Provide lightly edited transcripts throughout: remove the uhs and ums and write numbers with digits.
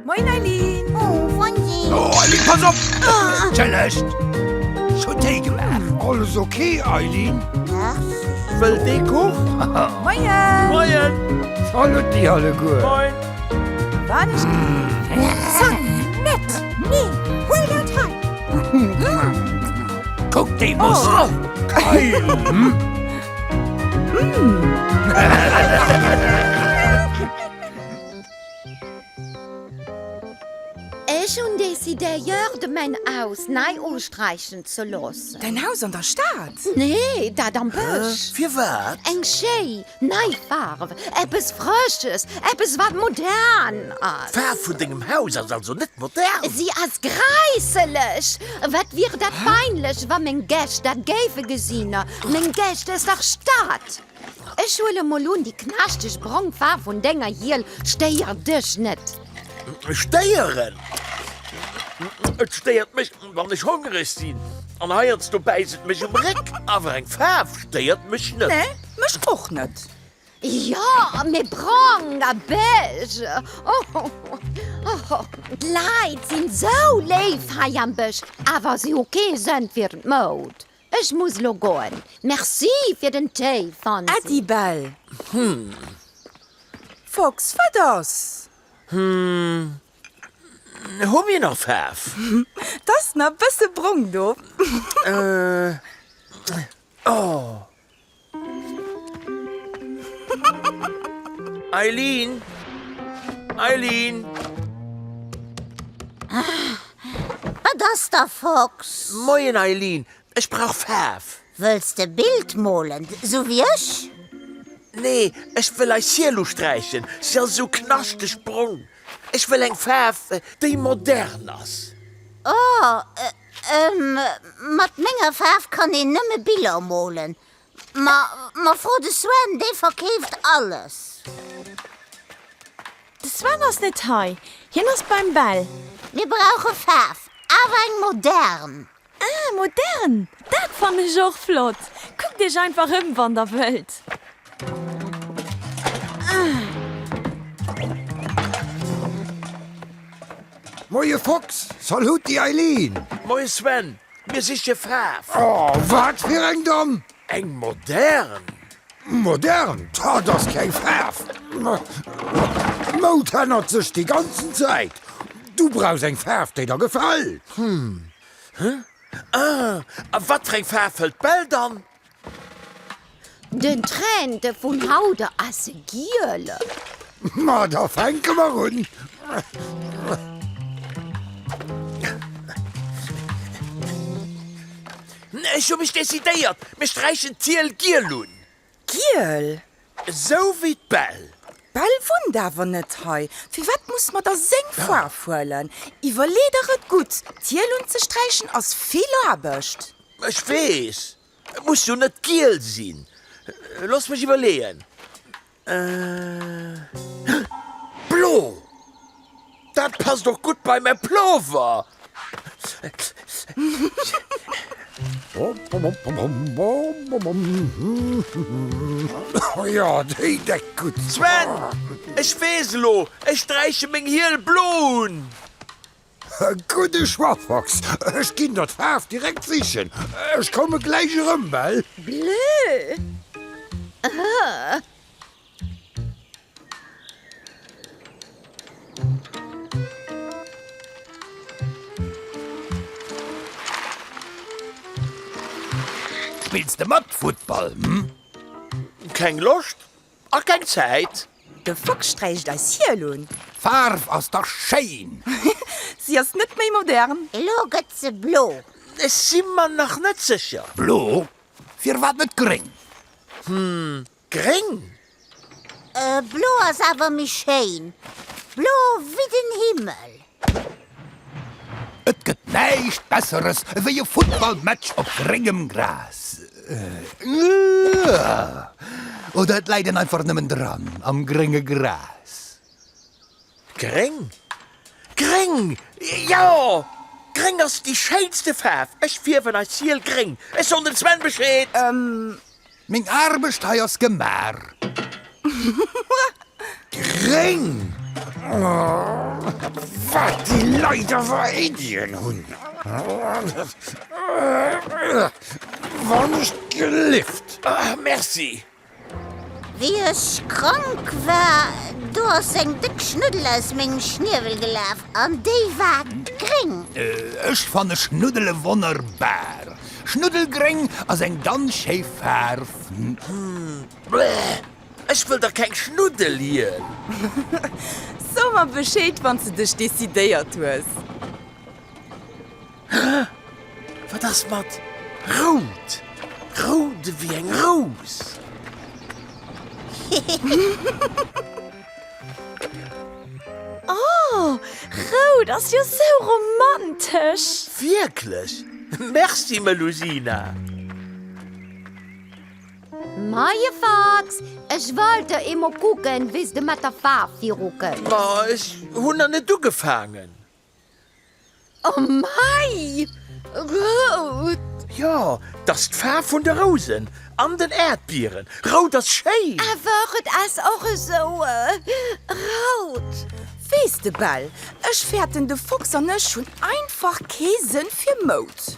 Moien Eileen! Oh, Fonsi! Oh, Eileen, pass op! Entschëllegt! Ech hunn Téi gemaach. Alles ok, Eileen? Merci. Wëllt ee Kuch? Moien! Moien! Saluti alleguer! Moin! Wann ech Zack, net! Nee, huel dat hei! Kuck déi Muskel! Geil! Hm? Ech hunn decidéiert, mäin Haus nei usträichen ze loossen. Däin Haus an der Stad? Nee, dat am Bësch. Firwat? Eng schéi, nei Faarf, eppes Frësches, eppes wat modern ass. D'Faarf vun dengem Haus ass also net modern? Si ass gräisselech! Wat wier dat peinlech, wa meng Gäscht dat géife gesinn. Meng Gäscht aus der Stad! Ech huele mol un, déi knaschteg brong Faarf vun denger Hiel stéiert dech net. Stéieren? Et stéiert mech, wann ech hongereg sinn, an heiansdo bäisst et mech um Réck. Awer eng Faarf stéiert mech net. Nee, mech och net. Jo, mee brong a beige, oh, oh, d'Leit sinn sou léif hei am Bësch, awer si hu kee Sënn fir d'Moud. Ech muss lo goen. Merci fir den Téi, Fansi. Äddi, Bell. Fox, wat ass? Hu mir nach Faarf? 't ass nach bësse brong do. Oh. Eileen! Eileen! Wat ass da, Fox? Moien, Eileen, ech brauch Faarf. Wëlls de Bild molen, sou wéi ech? Nee, ech wëll eis Hiel usträichen, si ass esou knaschteg brong. Ech wëll eng Faarf, déi modern ass. Oh, ehm, mat menger Faarf kann een nëmme Biller molen. Ma, ma fro de Sven, dee verkeeft alles. De Sven ass net hei, hien ass beim Bell. Mir brauche Faarf, awer eng modern. Ah, modern, dat fannen ech och flott. Kuckt iech einfach ëm, wann der wëllt. Moie Fox, Saluti Eileen. Moie Sven, mir siche Faarf. Oh, wat fir eng dann? Eng modern. Modern? Dat ass keng Faarf. D'Moud ännert sech déi ganzen Zäit. Du brauchs eng Faarf, déi der gefält. Hm. Ah, a wat fir eng Faarf hëlt d'Bell dann? Den Trend vun haut ass giel. Ma da fänke mer un. Ech hu mech decidéiert, mir sträichen d'Hiel giel un. Giel? Esou wéi d'Bell. D'Bell wunnt awer net hei. Firwat muss mer da seng Faarf huelen? Iwwerlee der et gutt, d'Hiel unzesträichen ass vill Aarbecht. Ech weess, et muss jo net giel sinn. Looss mech iwwerleeën. Blo! Dat passt och gutt bei mäi Plover! Jo, déi deckt gutt. Sven, ech weess elo, ech sträiche meng Hiel blo un! Gudde Choix, Fox. Ech ginn der d'Faarf direkt sichen. Ech komme gläich erëm, well. Bleu! Spills de mat Futtball, hm? Keng Loscht a keng Zäit. De Fox sträicht eis Hiel un. D'Faarf ass dach schéin! Si ass net méi modern. Elo gëtt se blo. Ech si mer nach net sécher. Blo? Firwat net gréng? Hm, gréng? Blo ass awer méi schéin. Blo wéi den Himmel. Et gëtt näischt Besseres ewéi e Futtballmatch op gréngem Gras. Oder et läit een einfach nëmmen dran am grénge Gras. Gréng? Gréng! Jo! Gréng ass déi schéinste Faarf! Ech fierwen eis Hiel gréng! Ech soen dem Sven Bescheed! Meng Aarbecht hei ass gemaach. Gréng! Wat déi Leit awer Iddien hunn! Wann ech gelift! Merci! Wéi ech krank war, do ass eng déck Schnuddel aus mengem Schniewel gelaf an déi war gréng. Ech fanne Schnuddele wonnerbar. Schnuddelgréng ass eng ganz schéi Faarf. Bleh, ech wëll dach keng Schnuddel hien. So mer Bescheed, wann s de dech decidéiert hues. Hä? Wat ass mat rout? Rout ewéi eng Rous. Oh, rout ass jo sou romantesch! Wierklech? Merci, Melusina! Moie Fox, ech wollt der eemol kucken, wéi s de mat der Faarf virukënns. Ma ech hunn nach net ugefaangen. Oh mei! Rout! Jo, 't ass d'Faarf vun de Rousen an den Äerdbieren. Rout ass schéin! Awer et ass och esou rout. Weess de Bell, ech fäerten de Fox an ech hunn einfach kee Sënn fir Moud.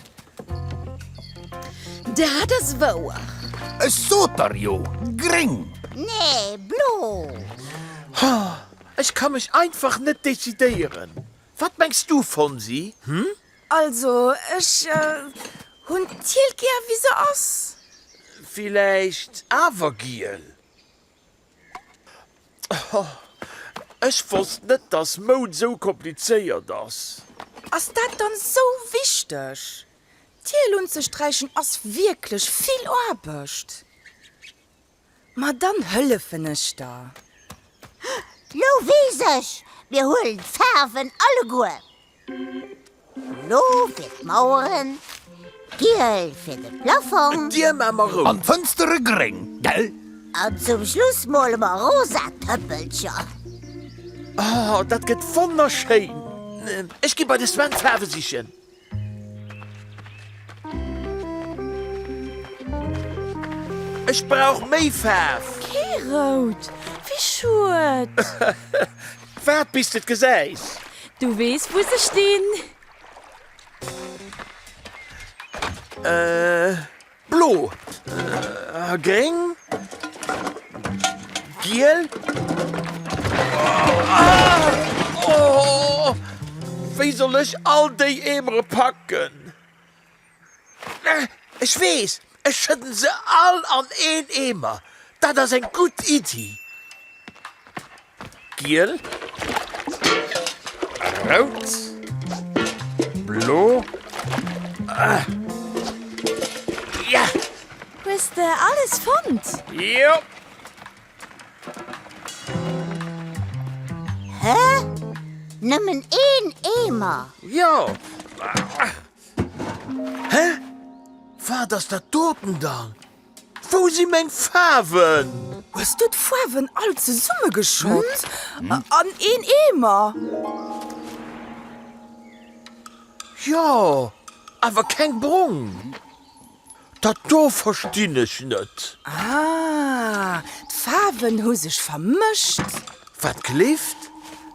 Dat ass wouer. Ech sot der jo, gréng! Nee, blo! Ech ka mech einfach net decidéieren. Wat mengs du, Fonsi, hm? Also ech hunn d'Hiel gär wéi se ass. Villäicht awer giel? Oh, ech wosst net, dass Moud sou komplizéiert ass. Ass dat dann sou wichteg? D'Hiel unzesträichen ass wierklech vill Aarbecht. Ma dann hëllefen ech der. Lo weess ech, mir huelen d'Faarwen alleguer. Blo fir d'Maueren, giel fir de Plafong. D'Dier maa mer rout. An d'Fënstere gréng, gell? An zum Schluss mole mer rosa Tëppelcher. Oh, dat gëtt wonnerschéin! Ech gi bei de Sven Faarwe sichen. Ech brauch méi Faarf! Kee Rout! Wéi schued! Waart bis de et gesäis! Du weess wou se stinn! Blo, gréng, giel. Oh, wéi soll ech all déi Eemere packen? Ech weess, ech schëdden se all an een Eemer. Dat ass eng gutt Iddi. Giel, rout, blo, ja! Hues de alles fonnt? Jo! Hä? Nëmmen een Eemer? Jo! Hä? Wat ass dat doten dann? Wou si meng Faarwen? Hues du d'Faarwen all zesummegeschott an een Eemer? Jo, awer keng brong. Dat do verstinn ech net. Ah, d'Faarwen hu sech vermëscht. Wat gleeft?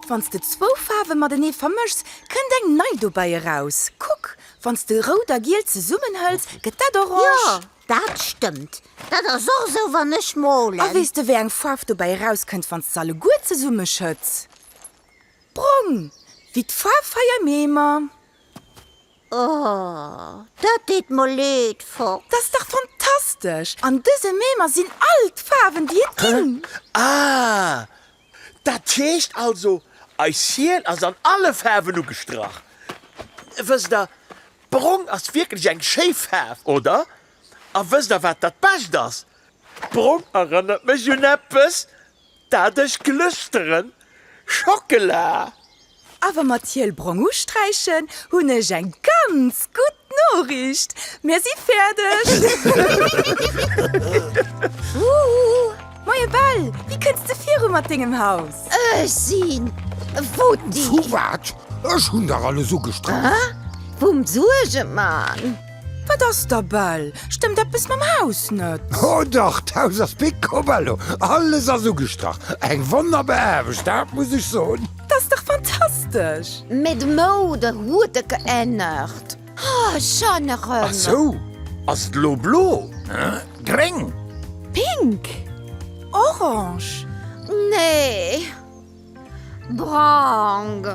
Wann s de zwou Faarwe matenee vermëschs, kënnt eng nei dobäi eraus. Kuck, Wann s de rout a giel zesummen hëls, gëtt dat orange. Jo, dat stëmmt. Dat ass och esou, wann ech molen. A weess de, wéi eng Faarf dobäi erauskënnt, wann s de se alleguer zesummeschëtts? Brong, wéi d'Faarf hei am Eemer. Oh, dat deet mer leed, Fox. Dat ass dach fantastesch! An dësem Eemer sinn all d'Faarwen, déi et ginn. Ah, Dat heescht also, eis Hiel ass an alle Faarwen ugestrach. Wësst der, brong ass wierklech eng schéi Faarf, oder? A wësst der, wat dat Bescht ass? Brong erënnert mech un eppes, dat ech glëschteren, Schockela! A wa mer d'Hiel brong usträichen, hunn ech eng ganz gutt Noriicht, Mir si fäerdeg! Huhu! Moie Bell, wéi kënns de viru mat dengem Haus? Ech si futti! Vu wat? Ech hunn dach alles ugestrach! Vum Suergemann! Wat ass da, Bell? Stëmmt eppes mam Haus net? Oh dach, d'Haus ass picobello, alles ass ugestrach. Eng wonnerbar Aarbecht, dat muss ech soen. Dat. Fertig! Mee de Moude huet e geännert. Oh, schonn erëm! Ach sou, ass et elo blo? Gréng! Pink! Orange! Nee, brong.